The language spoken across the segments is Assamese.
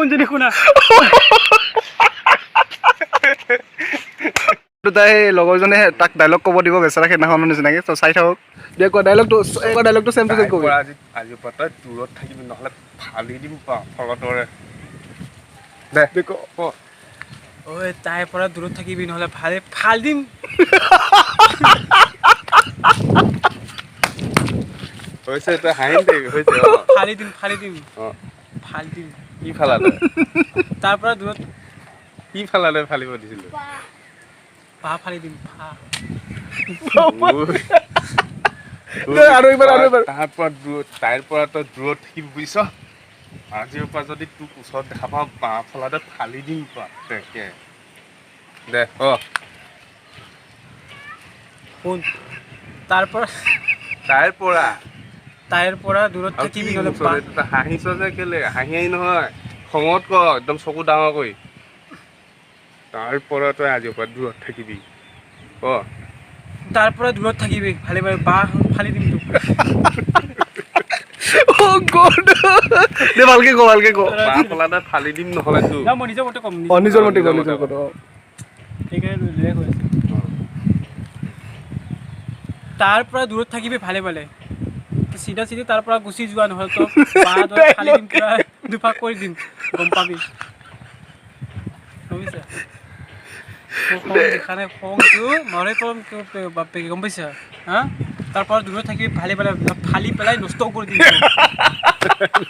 সোণজনী শুনা। তাই লগৰজনে তাক ডাইলগ ক'ব দিব বেচেৰা, সেইদিনাখনৰ নিচিনাকে। ত' চাই থাকক। দে কোৱা ডাইলগটো, কোৱা ডাইলগটো, চেম টু চেম তাইৰ কবি। পৰা আজি আজিৰ পৰা তই দূৰত থাকিবি, নহ'লে ফালি দিম পা ফলতৰে। দে। দে ক। ক। ঐ, তাইৰ পৰা দূৰত থাকিবি, নহ'লে ভালে ফাল দিম। হৈছে, তই হাঁহি থাকিবি, হৈছে অ। ফালি দিম, ফালি দিম। অ। ফালি দিম। কি ফালা তই? তাৰ পৰা দূৰত। কি ফালা তই? ফালিব দিছিলো। বাঁহ ফালি দিম, বাঁহ। দে, আৰু একবাৰ, আৰু একবাৰ। তাৰ পৰা দূৰত, তাইৰ পৰা তই দূৰত থাকিবি, বুজিছ? আজিৰ পৰা যদি তোক ওচৰত দেখা পাওঁ, বাঁহ ফলাতে ফালি দিম পা তাকে। দে অ। শুন, তাৰ পৰা তাইৰ পৰা তাইৰ পৰা দূৰত আৰু কি থাকিবি, নহ'লে মুঠতে বাঁহ তই হাঁহিছ যে কেলে? হাঁহি হাঁহি নহয়, খঙত ক, একদম চকু ডাঙৰ কৰি। তাৰ পৰা তই আজিৰ পৰা দূৰত থাকিবি, অ। তাৰ পৰা দূৰত থাকিবি, ভালে ভালে, বাঁহ ফালি দিম তোক। অ' গড। দে, ভালকে ক, ভালকে ক। বাঁহ ফলাতে ফালি দিম নহ'লে তোক। না, মই নিজৰ মতে ক'ম। অ, নিজৰ মতে ক, নিজৰ মতে ক। সেইকাৰণে লেখ হৈ আছে। তাৰ পৰা দূৰত থাকিবি ভালে ভালে, চিধা চিধি তাৰ পৰা গুচি যোৱা, নহ'লে তোক বাঁহ দৰে ফালি দিম, পুৰা দুভাগ কৰি দিম, গম পাবি, গম পাইছা? মোৰ খং দেখা নাই? খংটো মৰে কম বাপেকে, গম পাইছা? হা, তাৰ পৰা দূৰত থাকিবি ভালে ভালে, ফালি পেলাই নষ্ট কৰি দিম তোক।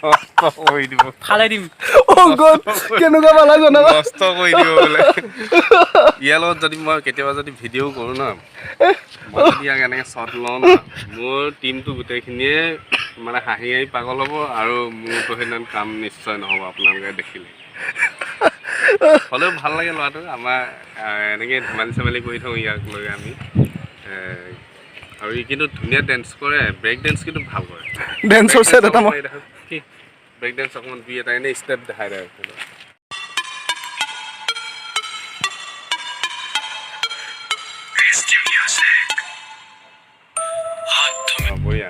নষ্ট কৰি দিব। ফালাই দিম। অ' গড, কেনেকুৱা পালা জনাবা। নষ্ট কৰি দিব বোলে। ইয়াৰ লগত যদি মই কেতিয়াবা যদি ভিডিঅ' কৰোঁ ন, মই যদি ইয়াক এনেকৈ শ্বট লওঁ ন, মোৰ টিমটো গোটেইখিনিয়ে মানে হাঁহি হাঁহি পাগল হ'ব আৰু মোৰতো সেইদিনা কাম নিশ্চয় নহ'ব আপোনালোকে দেখিলে। হ'লেও ভাল লাগে ল'ৰাটো আমাৰ। এনেকৈ ধেমালি চেমালি কৰি থাকোঁ ইয়াক লৈ আমি। আৰু ই কিন্তু ধুনীয়া ডেন্স কৰে, ব্ৰেক ডেন্স কিন্তু ভাল কৰে। ডেন্সৰ ছেট এটা মই কি? ব্ৰেক ডেন্স অকণমান দুই এটা এনেই ষ্টেপ দেখাই দিয়ে। অ, বঢ়িয়া,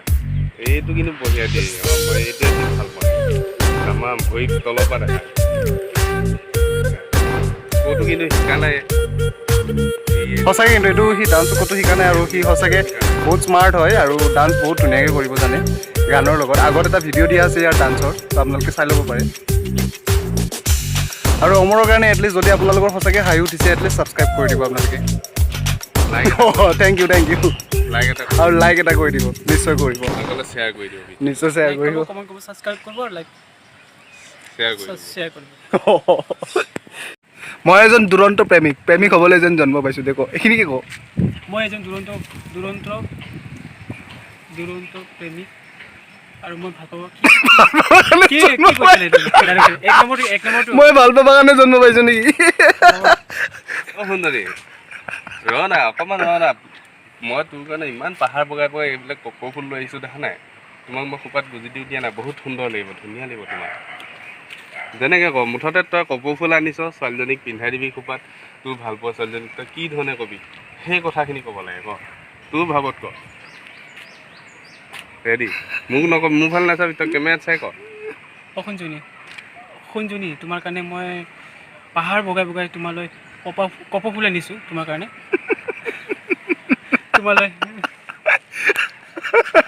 এইটো কিন্তু বঢ়িয়া দেই। অ, মই এইটোৱে কিন্তু ভাল পাওঁ। আমাৰ ভৰি তলৰ পৰা দেখায়। ক'তো কিন্তু শিকা নাই। সঁচাকৈ কিন্তু এইটো সি ডান্স ক'তো শিকা নাই আৰু সি সঁচাকৈ বহুত স্মাৰ্ট হয় আৰু ডান্স বহুত ধুনীয়াকৈ কৰিব জানে গানৰ লগত। আগত এটা ভিডিঅ' দিয়া আছে ইয়াৰ ডান্সৰ, তো আপোনালোকে চাই ল'ব পাৰে। আৰু অমৰৰ কাৰণে এটলিষ্ট যদি আপোনালোকৰ সঁচাকৈ হাঁহি উঠিছে, এটলিষ্ট ছাবস্ক্ৰাইব কৰি দিব আপোনালোকে। Like. Thank you, thank you. Like এটা আৰু লাইক এটা কৰি দিব, নিশ্চয় কৰিব। আগলৈ শ্বেয়াৰ কৰি দিব। নিশ্চয় শ্বেয়াৰ লাইক কৰিব। কৰিব, কমেণ্ট কৰিব, ছাবস্ক্ৰাইব কৰিব আৰু লাইক শ্বেয়াৰ কৰি দিব। শ্বেয়াৰ কৰিব। মই এজন দুৰন্ত প্ৰেমিক, প্ৰেমিক হ'বলৈ যেন জন্ম পাইছোঁ। দে ক, এইখিনিকে ক। মই এজন দুৰন্ত দুৰন্ত দুৰন্ত প্ৰেমিক আৰু মই ভাল পাব কি কি কি কৈছিলে এইটো? এক নম্বৰটো, এক নম্বৰটো। মই ভাল পাবৰ কাৰণে জন্ম পাইছোঁ নেকি? অ সুন্দৰী, ৰ না অকণমান, ৰ না। মই তোৰ কাৰণে ইমান পাহাৰ বগাই বগাই এইবিলাক কপৌ ফুল লৈ আহিছোঁ, দেখা নাই? তোমাক মই খোপাত গুজি দিওঁ দিয়া নাই, বহুত সুন্দৰ লাগিব, ধুনীয়া লাগিব তোমাক। যেনেকৈ ক, মুঠতে তই কপৌ ফুল আনিছ, ছোৱালীজনীক পিন্ধাই দিবি খোপাত, তোৰ ভাল পোৱা ছোৱালীজনীক তই কি ধৰণে কবি, সেই কথাখিনি ক'ব লাগে। ক, তোৰ ভাৱত ক। ৰেডি? মোক নক, মোৰ ফালে নাচাবি, তই কেমেৰাত চাই ক। অ সোণজনী, সোণজনী, তোমাৰ কাৰণে মই পাহাৰ বগাই বগাই তোমালৈ কপা কপৌ ফুল আনিছোঁ তোমাৰ কাৰণে, তোমালৈ।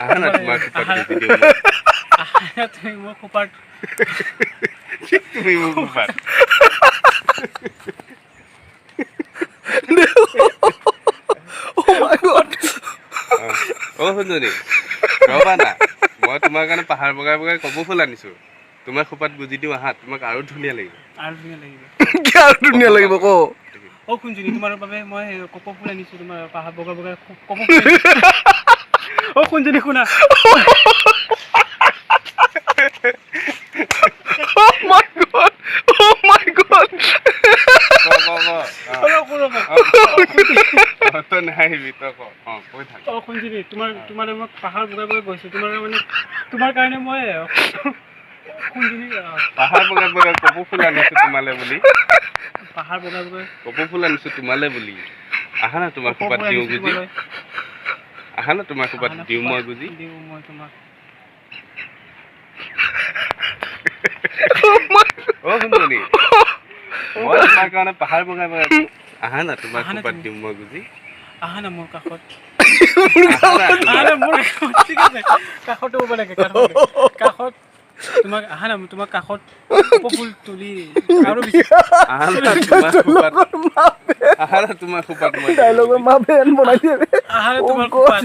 আহা না, তোমাৰ খোপাত গুজি দিওঁ মই। আহা তুমি মোৰ খোপাত। তুমি মোৰ খোপাত। Oh my God. অ সোণজনী, ৰ'বা না, মই তোমাৰ কাৰণে পাহাৰ বগাই বগাই কপৌ ফুল আনিছোঁ, তোমাৰ খোপাত গুজি দিওঁ আহা, তোমাক আৰু ধুনীয়া লাগিব। আৰু ধুনীয়া লাগিব। কি আৰু ধুনীয়া লাগিব ক। অ সোণজনী, তোমাৰ বাবে মই কপৌ ফুল আনিছোঁ, তোমাৰ পাহাৰ বগাই বগাই কপৌ ফুল আনিছোঁ। অ সোণজনী শুনা। Oh my God. Oh my God. ক ক ক অ। ৰ'ব, ৰ'ব। অ, তই নাহিবি, তই ক, অ কৈ থাক। অ সোণজনী, তোমাৰ মই পাহাৰ বগাই বগাই গৈছোঁ তোমাৰ মানে তোমাৰ কাৰণে মই সোণজনী পাহাৰ বগাই বগাই কপৌ ফুল আনিছোঁ তোমালে বুলি। পাহাৰ বগাই বগাই কপৌ ফুল আনিছোঁ তোমালে বুলি, আহা না, তোমাৰ কপৌ খোপাত ফুল দিওঁ আনিছোঁ গুজি। তোমালৈ। আহা না, তোমাৰ খোপাত আহা না, দিওঁ মই খোপাত গুজি। দিওঁ মই তোমাক। Oh my. অ সোণমণি, মই তোমাৰ কাৰণে পাহাৰ বগাই বগাই। আহা না, তোমাৰ আহা না খোপাত তুমি। দিম মই গুজি। আহা না মোৰ কাষত। আহা না। আহা না মোৰ কাষত। ঠিক আছে, কাষতো হ'ব লাগে, কাষত, কাষত তোমাক। আহা না তোমাৰ কাষত কপৌফুল তুলি আৰু বেছি। আহা না তোমাৰ খোপাত, আহা না তোমাৰ খোপাত মই দিম ডাইলগৰ গুজি। মা বেন বনাই দিয়ে। আহা না Oh তোমাৰ God. খোপাত।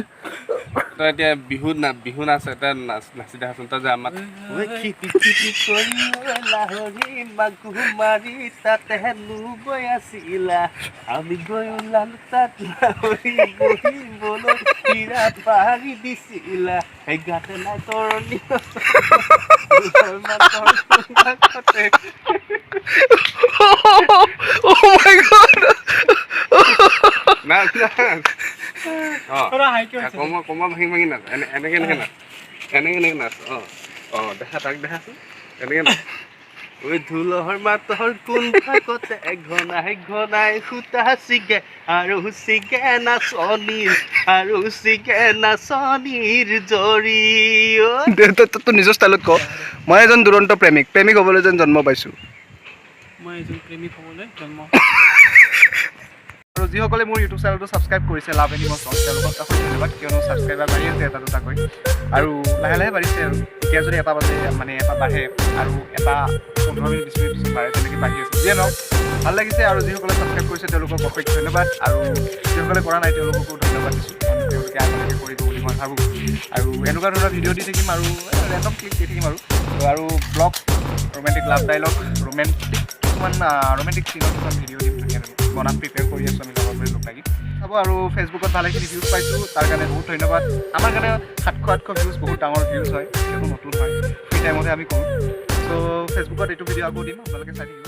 তই এতিয়া বিহু না, বিহু নাচ এটা নাচ নাচি দেখাচোন। তই যে আমাক ঐ খেতি খেতি কৰি ঐ লাহৰি মাকো মাৰি তাতে হেনো গৈ আছিলা, আমি গৈ ওলালো তাত লাহৰি বহিবলৈ পীৰা পাৰি দিছিলা, সেই গাতে নাই তৰণি মাতৰ কাষতে। Oh my God. নাচ নাচ, অঁ। পুৰা হাই কিয় হৈছে? কমৰ কমৰ ভাঙি ভাঙি নাচ। এনেকে এনেকে নাচ, এনেকে এনেকে নাচ। অঁ অঁ, দেখা তাক দেখাচোন, এনেকে নাচ। ঐ ঢোলৰ মাতৰ কোন ফাকতে ঘনাই ঘনাই সূতা ছিগে আৰু ছিগে নাচনীৰ, আৰু ছিগে নাচনীৰ জৰি ঐ। দে, তই নিজৰ ষ্টাইলত ক। মই এজন দুৰন্ত প্ৰেমিক, প্ৰেমিক হ'বলৈ যেন জন্ম পাইছোঁ। মই এজন প্ৰেমিক হ'বলৈ জন্ম। আৰু যিসকলে মোৰ ইউটিউব চেনেলটো ছাবস্ক্ৰাইব কৰিছে, লাভ এনিমল চং, তেওঁলোকক অশেষ ধন্যবাদ, কিয়নো ছাবস্ক্ৰাইবাৰ বাঢ়ি আছে এটা দুটাকৈ আৰু লাহে লাহে বাঢ়িছে। আৰু এতিয়া যদি এটা বাজে, মানে এটা বাঢ়ে আৰু এটা 15 মিনিট 20 মিনিট পিছত বাঢ়ে, তেনেকৈ বাঢ়ি আছে। যিয়ে নহওক, ভাল লাগিছে। আৰু যিসকলে ছাবস্ক্ৰাইব কৰিছে তেওঁলোকক অশেষ ধন্যবাদ আৰু যিসকলে কৰা নাই তেওঁলোককো ধন্যবাদ দিছোঁ, কাৰণ তেওঁলোকে আগলৈকে কৰিব বুলি মই ভাবোঁ। আৰু এনেকুৱা ধৰণৰ ভিডিঅ' দি থাকিম আৰু ৰেণ্ডম ক্লিপ দি থাকিম আৰু blog, romantic love dialogue, romantic কিছুমান ৰোমেণ্টিক চিনৰ কিছুমান ভিডিঅ' দিম, ধুনীয়া ধুনীয়া বনাম, প্ৰিপেয়াৰ কৰি আছোঁ আমি লগৰবোৰে লগ লাগি। চাব। আৰু ফেচবুকত ভালেখিনি ভিউজ পাইছোঁ, তাৰ কাৰণে বহুত ধন্যবাদ। আমাৰ কাৰণে 700 800 ভিউজ বহুত ডাঙৰ ভিউজ হয়, কিয়নো নতুন হয়, ফ্ৰী টাইমতে আমি কৰোঁ। চ' ফেচবুকত এইটো ভিডিঅ' আকৌ দিম, আপোনালোকে চাই থাকিব।